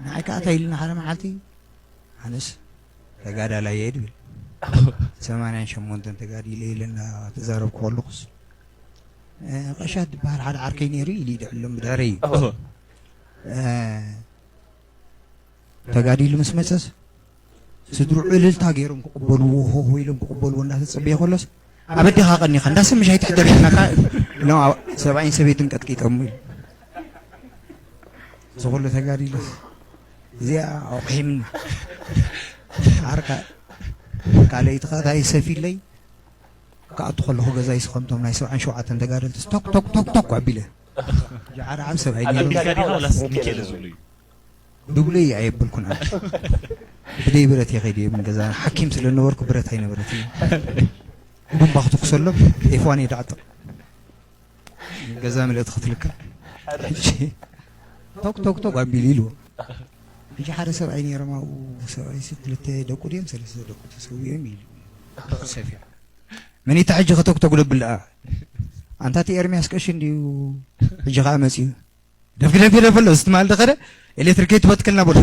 ንዓይ ከዓ እንታይ ኢልና ሓደ መዓልቲ ኣነስ ተጋዳላይ እየ ድብል ሰማንያን ሸሞንተን ተጋዲለ ኢለ እናተዛረብኩ ከለኹስ ቀሻት ዝበሃል ሓደ ዓርከይ ነይሩ ኢሉ ይድሕሎም ብድሕረይ እዩ ተጋዲሉ ምስ መፀስ ስድሩ ዕልልታ ገይሮም ክቕበልዎ ሆሆ ኢሎም ክቕበልዎ እንዳተፀበየ ከሎስ ኣብ ኣዴኻ ቀኒኻ እንዳስምሽ ኣይትሕደር ኢልናካ ኢሎም ሰብኣይን ሰበይትን ቀጥቂጦም ኢሉ እዚ ኩሉ ተጋዲሉ እዚኣ ኣቑሒምኒ ዓርካ ካልኣይቲ ኸኣ እንታይ ሰፊለይ ክኣቱ ከለኹ ገዛይ ስኸምቶም ናይ ሰብዓን ሸውዓተን ተጋደልቲ ቶክ ቶክ ቶክ ቶክ ኣቢለ ጃዓር ዓብ ሰብኣይ ነይሩ። ኣቢልካ ዲኻ ወላስ ሚካኤል ዝብሉ እዩ? ድብሉይ ኣየብልኩን ኣነ። ብደይ ብረት እየ ከይደ ምን ገዛ ሓኪም ስለ ነበርኩ ብረት ኣይነበረት እዩ። ቡምባ ክትኩሰሎም ኤፍዋን እየ ዳዕጥቕ። ገዛ ምልእቲ ክትልካ ቶክ ቶክ ቶክ ኣቢሉ ኢልዎ ሕጂ ሓደ ሰብኣይ ነይሮም ኣብኡ ሰብኣይ ሲ ክልተ ደቁ ድዮም ሰለስተ ደቁ ተሰዊኦም ኢሉ ሰፊያ መኒታ ሕጂ ከተኩተጉ ደብል ደኣ ኣንታ እቲ ኤርምያስ ቀሺ እንድዩ ሕጂ ከዓ መፅዩ ደፍደፍ ደፍ ኣሎ እዚ ትማል ደኸደ ኤሌክትሪክ ትበትክልና በሉ